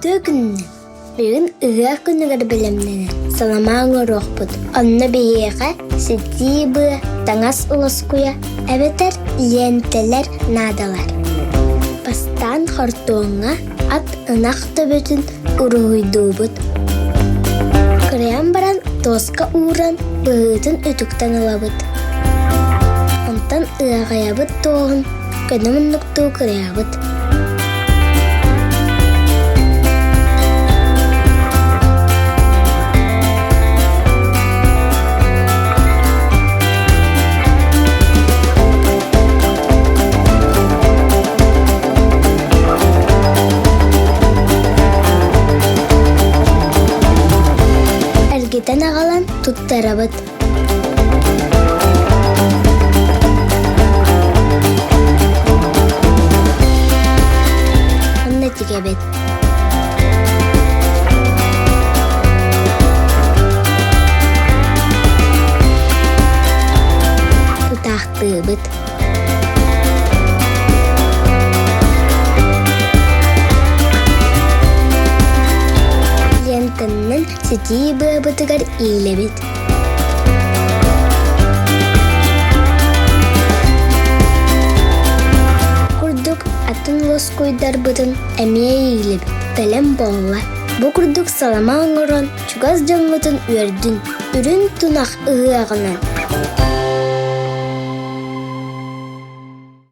Үтүө күнүнэн! Бүгүн ыһыах күнүгэр бэлэмнэнэн салама оҥоруохпут. Онно биһиэхэ ситии быа, таҥас лоскуйа эбэтэр лиэнтэлэр наадалар. Бастаан хортуоҥҥа ат ынах төбөтүн уруһуйдуубут. Кырыйан баран туоска ууран быһыытын үтүктэн ылабыт. Онтон ыаҕайабыт туоһун көнө муннуктуу кырыйабыт. Эргитэн аҕалан туттарабыт. Онно тигэбит. Тутаахтыыбыт. Лентаннан ситии быабытыгар иилэбит. Курдук атын лоскуйдарбытын эмиэ иилэбит. Бэлэм буолла. Бу курдук салама оҥорон чугас дьоҥҥутун үөрдүн, үрүн тунах ыһыаҕынан.